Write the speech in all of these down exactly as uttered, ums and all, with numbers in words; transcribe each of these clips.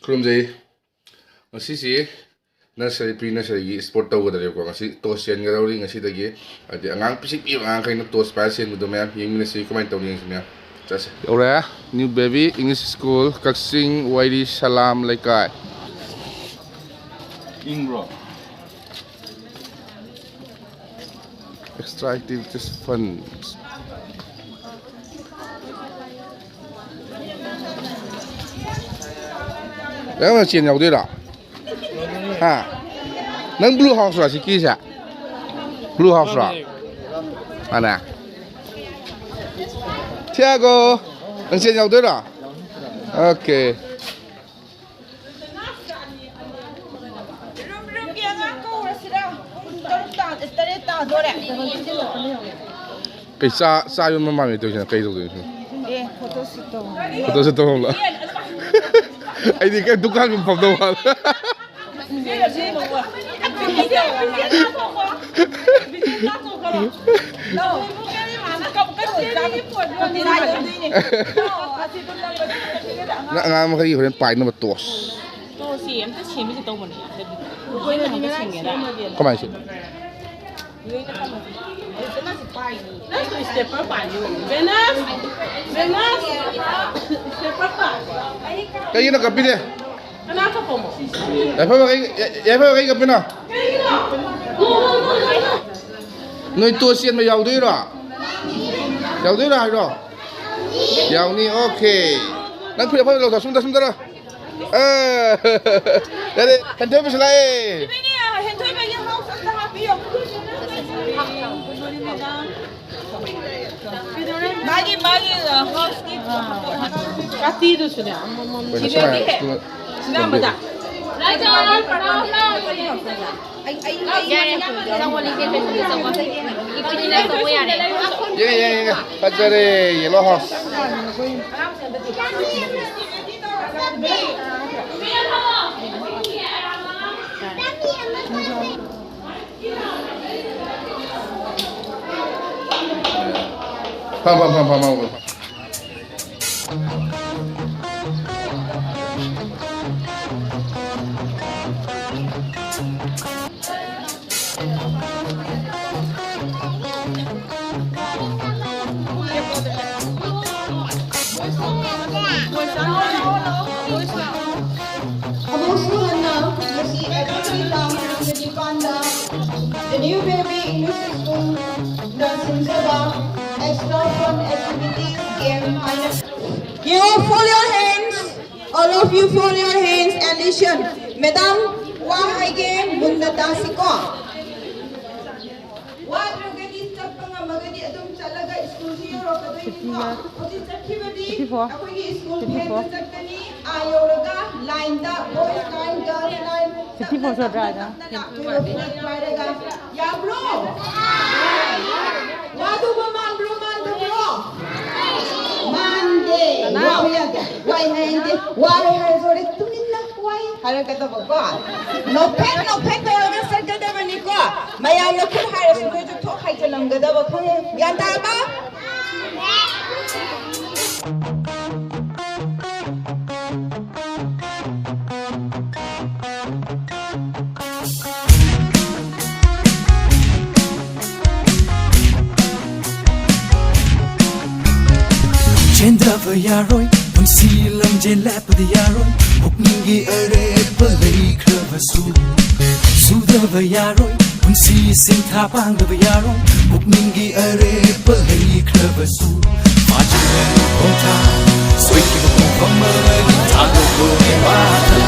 ꯈꯨꯔꯨꯝꯖꯩ꯫ ꯉꯁꯤꯁꯤ nursery, pre ꯅꯔꯁꯔꯤꯒꯤ sport ꯇꯧꯒꯗꯧꯔꯤꯕꯀꯣ꯫ ꯉꯁꯤ toss ꯆꯦꯟꯒꯗꯧꯔꯤ ꯉꯁꯤꯗꯒꯤ꯫ ꯍꯥꯏꯗꯤ ꯑꯉꯥꯡ ꯄꯤꯁꯤꯛ ꯄꯤꯛꯏꯕ ꯑꯉꯥꯡꯈꯩꯅ ꯇꯣꯁ ꯄꯥꯏꯔ ꯆꯦꯟꯕꯗꯣ ꯃꯌꯥꯝ ꯌꯦꯡꯃꯤꯟꯅꯁꯤ, ꯀꯃꯥꯏꯅ ꯇꯧꯅꯤ ꯌꯦꯡꯁꯤ ꯃꯌꯥꯝ꯫ ꯆꯠꯁꯦ꯫ ꯌꯧꯔꯦ꯫ New Baby English School, ꯀꯛꯆꯤꯡ ꯋꯥꯏꯔꯤ ꯁꯂꯥꯝ ꯂꯩꯀꯥꯏ꯫ ꯏꯪꯕ꯭ꯔꯣ? Extra activities fun. ꯅꯪꯅ ꯆꯦꯟ ꯌꯥꯎꯗꯣꯏꯔꯣ? ꯍꯥ? ꯅꯪ blue house ꯔꯣ ꯁꯤ ꯀꯤꯁꯦ? Blue house ꯔꯣ? ꯃꯥꯅꯦ꯫ ꯊꯤꯌꯥꯒꯣ, ꯅꯪ ꯆꯦꯟ ꯌꯥꯎꯗꯣꯏꯔꯣ? Okay꯫ ꯔꯨꯝ ꯔꯨꯝꯒꯤ ꯑꯉꯥꯡ ꯀꯧꯔꯁꯤꯔꯥ? ꯄꯨꯡ ꯇꯔꯨꯛ ꯇꯥ-, ꯇꯔꯦꯠ ꯇꯥꯗꯣꯔꯦ꯫ ꯀꯩ ꯆꯥ, ꯆꯥ ꯌꯣꯟꯕ ꯃꯥꯟꯒꯦ ꯇꯧꯔꯤꯁꯤꯅ ꯀꯩ ꯇꯧꯗꯣꯏꯅꯣ ꯁꯤꯅ? ꯑꯦ, photo shoot ꯇꯧ꯫ Photo shoot ꯇꯧꯍꯧꯂꯣ꯫ ꯑꯩꯗꯤ ꯀꯩ ꯗꯨꯀꯥꯟꯒꯨꯝꯕ ꯐꯝꯗꯧ ꯃꯥꯜꯂꯦ꯫ ꯅꯪ ꯑꯉꯥꯡ ꯃꯈꯩꯒꯤ ꯍꯣꯔꯦꯟ ꯄꯥꯏꯅꯕ ꯇꯣꯁ꯫ ꯇꯣꯁꯤ ꯑꯝꯇ ꯁꯦꯝꯃꯤꯁꯦ ꯇꯧꯕꯅꯦ꯫ ꯑꯩꯈꯣꯏꯅ ꯑꯝꯇ ꯁꯦꯝꯒꯦꯗ꯫ ꯀꯃꯥꯏꯅ ꯁꯦꯝꯕ? ꯅꯪꯁꯨ stepper ꯄꯥꯏꯌꯨ꯫ ꯕꯦꯅꯁ! ꯕꯦꯅꯁ! Stepper ꯄꯥꯏ꯫ ꯀꯩꯒꯤꯅꯣ ꯀꯞꯄꯤꯗꯦ? ꯀꯅꯥ ꯀꯞꯄꯃꯣ? ꯌꯥꯏꯐꯕ ꯀꯩ-, ꯌꯥꯏꯐꯕ ꯀꯩ ꯀꯞꯄꯤꯅꯣ? ꯀꯩꯒꯤꯅꯣ? ꯅꯣꯏ ꯇꯣꯁ ꯆꯦꯟꯕ ꯌꯥꯎꯗꯣꯏꯔꯣ? ꯌꯥꯎꯗꯣꯏꯔꯣ ꯍꯥꯏꯔꯣ? ꯌꯥꯎꯅꯤ, okay꯫ ꯅꯪ ꯐꯨꯔꯤꯠ ꯑꯐꯕ ꯂꯧꯊꯣꯛ, ꯁꯨꯝ ꯇꯥ-, ꯁꯨꯝ ꯇꯥꯔꯣ꯫ ꯑꯦ, ꯌꯥꯔꯦ, ꯍꯦꯟꯊꯣꯏꯕꯁꯨ ꯂꯥꯛꯑꯦ꯫ ꯏꯕꯦꯟꯅꯦ, ꯍꯦꯟꯊꯣꯏꯕꯒꯤ house ꯑꯝꯇ ꯍꯥꯞꯄꯤꯌꯣ꯫ ꯃꯥꯒꯤ, ꯃꯥꯒꯤ, ꯑ, house ꯀꯤ ꯀꯥꯇꯤꯗꯨꯁꯨꯅꯦ, ꯑꯃꯃꯝ ꯁꯤꯕꯒꯤ ꯍꯦꯛ ꯁꯤꯅ ꯑꯃꯗ꯫ ꯌꯥꯔꯦ, ꯆꯪꯉꯣ, ꯂꯤꯡꯖꯦꯜ ꯐꯦꯁꯟꯗ ꯆꯪꯉꯣ꯫ ꯏꯄꯤꯅꯤꯅ ꯆꯪꯉꯣ ꯌꯥꯔꯦ꯫ ꯌꯦꯡꯉꯦ, ꯌꯦꯡꯉꯦ, ꯌꯦꯡꯉꯦ꯫ ꯐꯖꯔꯦ, yellow house꯫ ꯐꯝ, ꯐꯝ, ꯐꯝ, ꯐꯝ, ꯐꯝ, ꯐꯝ꯫ You fold your hands. All of you fold your hands and listen. Madam, ꯋꯥ ꯍꯥꯏꯒꯦ, ꯃꯨꯟꯅ ꯇꯥꯁꯤꯀꯣ꯫ ꯋꯥꯗ꯭ꯔꯒꯗꯤ ꯆꯠꯄ ꯉꯝꯃꯒꯗꯤ ꯑꯗꯨꯝ ꯆꯠꯂꯒ ꯁ꯭ꯀꯨꯜꯁꯤ ꯌꯧꯔꯛꯀꯗꯣꯏꯅꯤꯀꯣ꯫ ꯍꯧꯖꯤꯛ ꯆꯠꯈꯤꯕꯗꯤ ꯑꯩꯈꯣꯏꯒꯤ ꯁ꯭ꯀꯨꯜ ꯐꯦꯟꯗ ꯆꯠꯀꯅꯤ꯫ ꯑꯥ ꯌꯧꯔꯒ ꯂꯥꯏꯟꯗ, boys line, girls line, ꯇꯞꯅ ꯇꯞꯅ ꯂꯥꯛꯇꯣꯏꯕ ꯐ꯭ꯂꯦꯛ ꯄꯥꯏꯔꯒ꯫ ꯌꯥꯕ꯭ꯔꯣ? ꯋꯥꯗꯧꯕ ꯃꯥꯟꯕ꯭ꯔꯣ, ꯃꯥꯟꯗꯕ꯭ꯔꯣ? ꯃꯥꯟꯗꯦ꯫ ꯋꯥꯕ ꯌꯥꯗꯦ꯫ ꯋꯥꯏ ꯍꯥꯏꯗꯦ꯫ ꯋꯥꯔꯦ ꯍꯥꯏꯔꯁꯨ ꯍꯣꯔꯦꯟ ꯇꯨꯃꯤꯟꯅ ꯋꯥꯏ ꯍꯥꯏꯔꯛꯀꯗꯕꯀꯣ꯫ ꯅꯣꯛꯐꯦꯠ ꯅꯣꯛꯐꯦꯠ ꯇꯧꯔꯒ ꯆꯠꯀꯗꯕꯅꯤꯀꯣ꯫ ꯃꯌꯥꯝꯅ ꯈꯨꯠ ꯍꯥꯏꯔꯁꯨ ꯅꯣꯏꯁꯨ ꯊꯣꯛ ꯍꯥꯏꯖꯤꯜꯂꯝꯒꯗꯕ ꯈꯪꯉꯦ꯫ ꯒ꯭ꯌꯥꯟ ꯇꯥꯔꯕ? ꯆꯦꯟꯗꯕ ꯌꯥꯔꯣꯏ ꯄꯨꯟꯁꯤ ꯂꯝꯖꯦꯜ ꯂꯦꯞꯄꯗꯤ ꯌꯥꯔꯣꯏ ꯄꯨꯛꯅꯤꯡꯒꯤ ꯑꯔꯦꯞꯄ ꯂꯩꯈ꯭ꯔꯕꯁꯨ ꯁꯨꯗꯕ ꯌꯥꯔꯣꯏ ꯄꯨꯟꯁꯤ ꯁꯤꯟꯊꯥ ꯄꯥꯡꯗꯕ ꯌꯥꯔꯣꯏ ꯄꯨꯛꯅꯤꯡꯒꯤ ꯑꯔꯦꯞꯄ ꯂꯩꯈ꯭ꯔꯕꯁꯨ ꯐꯥꯖꯤꯜꯂꯅꯨ ꯈꯣꯡꯊꯥꯡ ꯁꯣꯏꯈꯤꯕ ꯈꯣꯡꯐꯝ ꯑꯃꯒꯤ ꯊꯥꯗꯣꯛꯂꯣ ꯋꯥꯈꯜ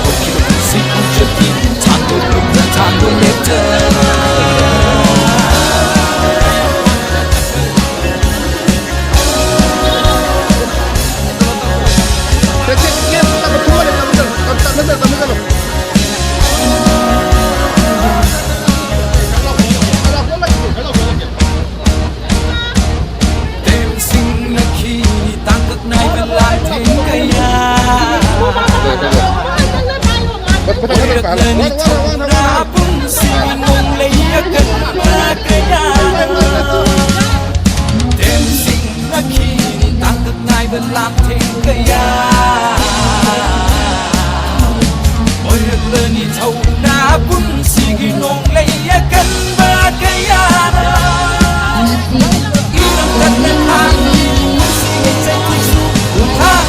ꯍꯧꯈꯤꯕ ꯄꯨꯟꯁꯤ ꯈꯣꯡꯆꯠꯀꯤ ꯊꯥꯡꯗꯣꯛꯂꯨ ꯈꯣꯡꯊꯥꯡꯗꯣ ꯂꯦꯞꯇꯅ ꯇꯦꯝꯁꯤꯡꯅꯈꯤ ꯇꯥꯡꯀꯛ ꯅꯥꯏꯕ ꯂꯥꯟꯊꯦꯡ ꯀꯌꯥ ꯑꯣꯏꯔꯛꯂꯅꯤ ꯊꯧꯅꯥ ꯄꯨꯟꯁꯤꯒꯤ ꯅꯣꯡꯂꯩ ꯑꯀꯟꯕ ꯀꯌꯥ ꯇꯦꯝꯁꯤꯡꯅꯈꯤ ꯇꯥꯡꯀꯛ ꯅꯥꯏꯕ ꯂꯥꯟꯊꯦꯡ ꯀꯌꯥ ꯑꯣꯏꯔꯛꯂꯅꯤ ꯊꯧꯅꯥ ꯄꯨꯟꯁꯤꯒꯤ ꯅꯣꯡꯂꯩ ꯑꯀꯟꯕ ꯀꯌꯥꯅ ꯏꯔꯝꯗꯝꯅ ꯈꯥꯡꯂꯤ ꯄꯨꯟꯁꯤꯒꯤ ꯆꯩꯊꯦꯡꯁꯨ ꯈꯣꯡꯊꯥꯡ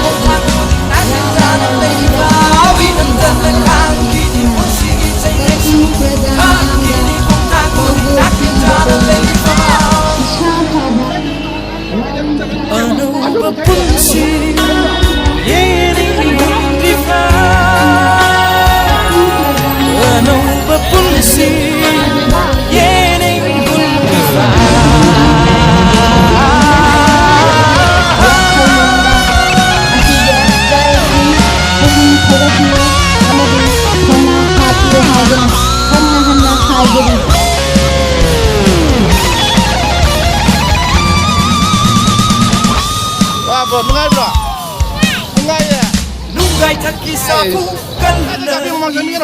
ꯈꯣꯡꯊꯥꯡ ꯅꯥꯏꯗꯅ ꯂꯩꯔꯤꯕ ꯏꯔꯝꯗꯝꯅ ꯈꯥꯡꯂꯤ ꯄꯨꯟꯁꯤꯒꯤ ꯑꯃꯗꯤ ꯊꯧꯅꯥ ꯍꯥꯞꯄꯤꯌꯨ ꯍꯥꯏꯗꯨꯅ ꯍꯟꯅ ꯍꯟꯅ ꯍꯥꯏꯖꯔꯤ꯫ ꯋꯥꯕ꯭ꯔꯣ? ꯅꯨꯡꯉꯥꯏꯕ꯭ꯔꯣ? ꯅꯨꯡꯉꯥꯏꯌꯦ꯫ ꯅꯨꯡꯒꯥꯏꯊꯛꯀꯤ ꯁꯥꯐꯨ ꯀꯜꯂ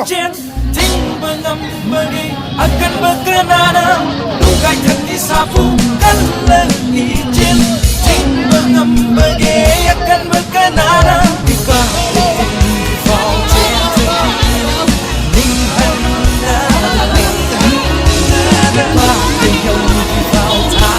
ꯏꯆꯦꯜ ꯊꯤꯡꯕ ꯉꯝꯕꯒꯦ꯫ ꯑꯀꯟꯕ ꯀꯅꯥꯅ ꯅꯨꯡꯒꯥꯏꯊꯛꯀꯤ ꯁꯥꯐꯨ ꯀꯜꯂ ꯏꯆꯦꯜ ꯊꯤꯡꯕ ꯉꯝꯕꯒꯦ? ꯑꯀꯟꯕ ꯀꯅꯥꯅ ꯅꯨꯄꯥ ꯏꯆꯦꯜꯒꯤ ꯄꯥꯎ ꯆꯦꯟꯖꯒꯦ꯫ ꯅꯤꯡꯍꯟꯅ, ꯅꯤꯡꯍꯟꯅ ꯅꯨꯄꯥ ꯏꯆꯦꯜꯒꯤ ꯄꯥꯎ ꯊꯥ꯫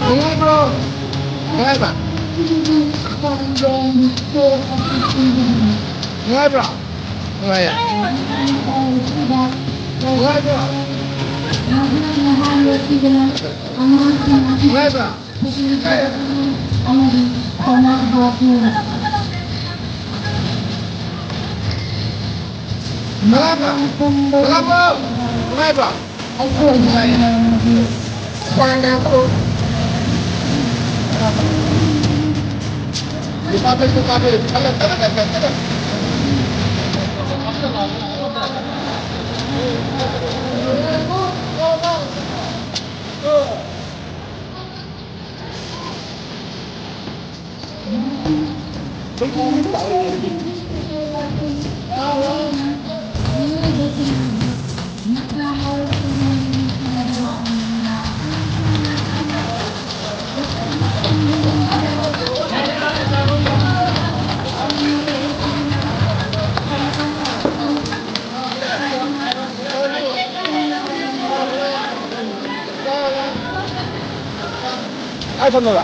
ꯅꯨꯡꯉꯥꯏꯕ꯭ꯔꯣ? ꯅꯨꯡꯉꯥꯏꯕ? ꯅꯨꯡꯉꯥꯏꯕ꯭ꯔꯣ? ꯅꯨꯡꯉꯥꯏꯌꯦ꯫ ꯅꯨꯡꯉꯥꯏꯕ꯭ꯔꯣ? ꯅꯨꯡꯉꯥꯏꯕ꯭ꯔꯣ? ꯅꯨꯡꯉꯥꯏꯕ꯭ꯔꯣ? ꯅꯨꯡꯉꯥꯏꯕ꯭ꯔꯣ? ꯅꯨꯡꯉꯥꯏꯕ꯭ꯔꯣ? ꯑꯩꯈꯣꯏꯒꯤ ꯃꯌꯥꯝꯒꯤ ꯆꯥꯅ ꯀꯣ ꯑꯩ ꯊꯝꯃꯕ?